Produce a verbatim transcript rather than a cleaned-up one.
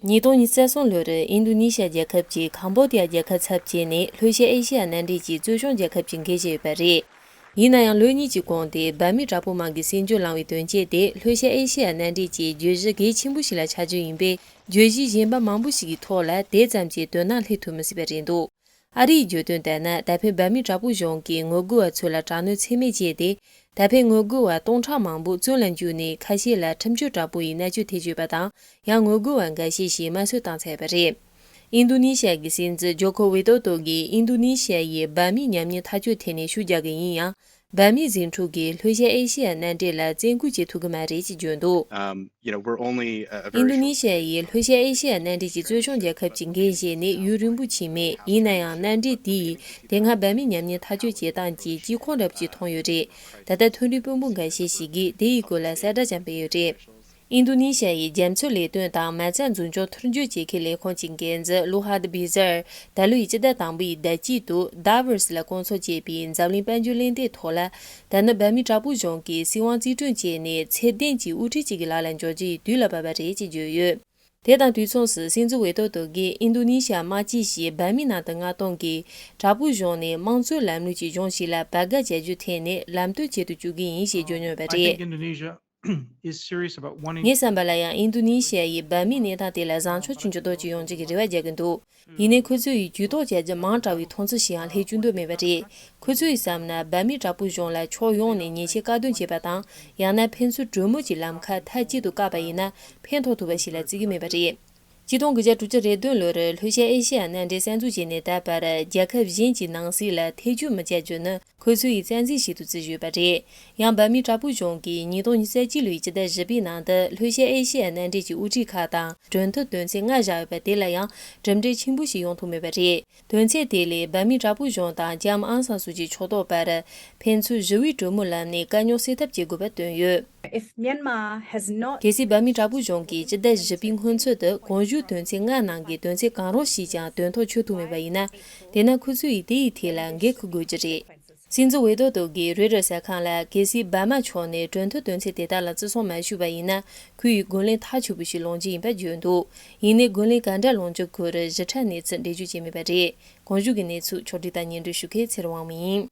ཉིས་སྟོང་ཉི་ཤུ་རྩ་གསུམ་ལོར་ཨིན་རྡུ་ནི་ཤི་ཡ་རྒྱལ་ཁབ་ཀྱིས་ཁམ་བྷོ་ཌི་ཡ་རྒྱལ་ཁབ་ཚབ་བྱས་ནས་ལྷོ་ཤར་ཨེ་ཤེ་ཡ་མནའ་འབྲེལ་གྱི་གཙོ་སྐྱོང་རྒྱལ་ཁབ་ཀྱི་འགན་བཞེས་ཡོད་པ་རེད། ཡིན་ན་ཡང་ལོ་གཉིས་ཀྱི་གོང་དུ་འབར་མའི་དྲག་པོའི་དམག་གིས་བཙན་བྱོལ་བླངས་པའི་དོན་རྐྱེན་དེ་ལྷོ་ཤར་ཨེ་ཤེ་ཡ་མནའ་འབྲེལ་གྱི་བརྗོད་གཞི་གལ་ཆེན་པོ་ཞིག་ལ་ཆགས་རྒྱུ་ཡིན་པས། བརྗོད་གཞི་གཞན་པ་མང་པོ་ཞིག་གི་ཐོག་ལ་དེ་ཙམ་གྱིས་དོ་སྣང་སླེབས་ཐུབ་མི་སྲིད་པ་རེད་འདུག་ཨ་རིའི་བརྗོད་དོན་ལྟར་ན། ད་ཕན་འབར་མའི་དྲག་པོའི་གཞུང་གིས་ངོ་རྒོལ་བ་ཚོ་ལ་དྲག་གནོན་ཚད་མེད་བྱས་ཏེ། ད་ཕན་ངོ་རྒོལ་བ་སྟོང་ཕྲག་མང་པོ་བཙོན་ལ་འཇུག་ནས། ཁ་ཤས་ལ་ཁྲིམས་གཅོད་དྲག་པོ་ཡི་མནར་གཅོད་ཐེབས་ཡོད་པ་དང་། ཡང་ངོ་རྒོལ་བ་འགའ་ཤས་ཤིག་དམར་གསོད་བཏང་ཚར་བ་རེད། ཨིན་རྡུ་ནི་ཤི་ཡ་གི་སྲིད་འཛིན་ཇོ་ཁོ་ཝི་ཏོ་ཏོ་གིས་ཨིན་རྡུ་ནི་ཤི་ཡ་ཡིས་འབར་མའི་ཉམས་ཉེས་ཐག་གཅོད་ཐད་ནས་ཤུགས་རྒྱག་གི་ཡིན་ཡང་། འབར་མའི་ཟིང་འཁྲུག་གིས་ལྷོ་ཤར་ཨེ་ཤེ་ཡ་མནའ་འབྲེལ་ལ་བཙན་སྐུལ་བྱེད་ཐུབ་ཀྱི་མ་རེད་ཅེས་བརྗོད་འདུག་ཨིན་རྡུ་ནི་ཤི་ཡ་ཡིས་ལྷོ་ཤར་ཨེ་ཤེ་ཡ་མནའ་འབྲེལ་གྱི་གཙོ་སྐྱོང་རྒྱལ་ཁབ་ཀྱི་འགན་བཞེས་ནས་ཡུན་རིང་པོ་ཕྱིན་མེད། ཡིན་ན་ཡང་མནའ་འབྲེལ་དེ་ཡིས་དེ་སྔ་འབར་མའི་ཉམས་ཉེས་ཐག་གཅོད་བྱེད་སྟངས་ཀྱི་དཀྱིལ་འཁོར་འདྲ་པོ་ཅིག་མཐོང་ཡོད་རེད། ད་ལྟ་མཐོ་རིམ་དཔོན་པོ་འགའ་ཤས་ཤིག་གིས་དེ་ཡི་སྐོར་ལ་གསལ་བསྒྲགས་ཀྱང་སྤེལ་ཡོད་རེད། ཨིན་རྡུ་ནི་ཤི་ཡ་ཡི་རྒྱ་མཚོ་ལས་དོན་དང་མ་རྩ་འཛིན་སྐྱོང་མཐུན་སྦྱོར་བྱེད་མཁན་ལས་ཁུངས་ཀྱི་འགན་འཛིན་ལུ་ཧ་དི་བི་ཟར། ད་ལོའི་སྤྱི་ཟླ་དང་པོའི་ཟླ་དཀྱིལ་དུ་Davos་ལ་བསྐོང་ཚོགས་བྱས་པའི་འཛམ་གླིང་དཔལ་འབྱོར་གླེང་སྟེགས་ཐོག་ལ། ད་ནི་འབར་མའི་དྲག་པོའི་གཞུང་གིས་སྲིད་དབང་རྩིས་སྤྲོད་བྱས་ནས་ཚད་ལྡན་གྱི་དབུ་ཁྲིད་ཅིག་གི་ལག་ལ་འབྱོར་རྒྱུ་ཡི་དུས་ལ་བབ་པ་རེད་ཅེས་བརྗོད་ཡོད། དེ་དང་དུས་མཚུངས་སུ་སྲིད་འཛིན་ཝེ་ཏོ་ཏོ་གིས་ཨིན་རྡུ་ནི་ཤི་ཡ་དམག་སྤྱི་ཞིག་འབར་མའི་ནང་དུ་མངགས་གཏོང་གིས་དྲག་པོའི་གཞུང་ནས་དམངས་གཙོའི་ལམ་ལུགས་ཀྱི་གཞུང་ཞིག་ལ་བར་བརྒལ་བྱ་རྒྱུ་ཐད་ནས་ལམ་སྟོན་བྱེད་དུ་བཅུག་གི་ཡིན་ཞེས་བརྗོད་མྱོང་བ་རེད། Is serious about wanting ངའི་བསམ་པ་ལ་ཡང་ཨིན་རྡུ་ནི་ཤི་ཡ་ཡིས་འབར་མའི་གནས་སྟངས་དེ་ལ་བཟང་ཕྱོགས་ཀྱི་འགྱུར་ལྡོག་ཅིག་ཡོང་རྒྱུ་གི་རེ་བ་རྒྱག་གི་འདུག་ཡིན་ནའི་ཁོ་ཚོ་ཡིས་ཇུས་གཏོགས་བྱ་རྒྱུ་མང་དྲགས་པའི་མཐོང་ཚུལ་ཞིག་ཡང་སླེབས་བཅུག་འདོད་མེད་པ་རེད། ཁོ་ཚོ་ཡི་བསམ་ན་འབར་མའི་དྲག་པོའི་གཞུང་ལ་ཕྱོགས་ཡོངས་ནས་ཉེས་ཆད་བཀག་སྡོམ་བྱེད་པ་དང་། ཡང་ན་ཕན་ཚུན་གྲོས་མོལ་གྱི་ལམ་ཁ་མཐའ་གཅིག་ཏུ་བཀག་པ་ཡིན་ན་ཕན་ཐོགས་ཐུབ་པ་ཞིག་ལ་བརྩི་གི་མེད་པ་རེད། ཆིག་སྟོང་དགུ་བརྒྱ་དྲུག་ཅུ་རེ་བདུན་ལོར་ལྷོ་ཤར་ཨེ་ཤེ་ཡ་མནའ་འབྲེལ་གསར་འཛུགས་བྱས་ནས་ད་བར་རྒྱལ་ཁབ་གཞན་གྱི་ནང་སྲིད་ལ་ཐེ་ཇུས་མི་བྱ་རྒྱུ་ནི། ཁོ་ཚོ་ཡི་བཙན་འཛུལ་ཞིག་ཏུ་བརྩི་བཞིན་ཡོད་པ་རེད། ཡང་འབར་མའི་དྲག་པོའི་གཞུང་གིས་ཉིས་སྟོང་ཉི་ཤུ་རྩ་གཅིག་ལོའི་སྤྱི་ཟླ་བཞི་པའི་ནང་དུ་ལྷོ་ཤར་ཨེ་ཤེ་ཡ་མནའ་འབྲེལ་གྱི་དབུ་ཁྲིད་ཁག་དང་གྲོས་མཐུན་དོན་ཚན་ལྔ་བཞག་ཡོད་པ་དེ་ལ་ཡང་གྲུབ་འབྲས་ཆེན་པོ་ཞིག་ཡོང་ཐུབ་མེད་པ་རེད། དོན་ཚན་དེ་ལས་འབར་མའི་དྲག་པོའི་གཞུང་དང་ལྕམ་ཨང་སང་སུ་ཅི་ཕྱོགས་གཏོགས་བར་ཕན་ཚུན་ཞི་བའི་གྲོས་མོལ་ལམ་ནས་དཀའ་རྙོག་སེལ་ཐབས་བྱེད་དགོས་པ་བཏོན་ཡོད། If Myanmar has not གལ་སྲིད་འབར་མའི་དྲག་པོའི་གཞུང་གིས་སྤྱི་ཟླ་བཞི་པའི་སྔོན་ཚུད་དུ་གོང་ཞུས་དོན་ཚན་ལྔ་ནང་གི་དོན་ཚན་གང་རུང་ཞིག་ཀྱང་དོན་ཐོག་འཁྱོལ་ཐུབ་མེད་པ་ཡིན་ན། དེ་ན་ཁོ་ཚོ་ཡིས་དེ་ཡི་ཐད་ལ་འགན་འཁུར་དགོས་ཀྱི་རེད། སྲིད་འཛིན་ཝེ་ཏོ་ཏོ་གིས་རོའི་ཊར་གསར་ཁང་ལ། གལ་སྲིད་འབར་མ་ཕྱོགས་ནས་གྲོས་མཐུན་དོན་ཚན་དེ་དག་ལ་བརྩི་སྲུང་མ་ཞུས་པ་ཡིན་ན། ཁོ་ཡིས་རྒོལ་ལན་མཐའ་ཆོད་པོ་ཞིག་སློང་རྒྱུ་ཡིན་པ་བརྗོད་འདུག་ཡིན་ནའི་རྒོལ་ལན་ག་འདྲ་སློང་རྒྱུ་སྐོར་ཞིབ་ཕྲ་གནས་ཚུལ་འགྲེལ་བརྗོད་བྱས་མེད་པ་རེད། གོང་ཞུས་ཀྱི་གནས་ཚུལ་ཕྱོགས་སྒྲིག་དང་སྙན་སྒྲོན་ཞུ་མཁན་ཚེ་རིང་དབང་མོ་ཡིན།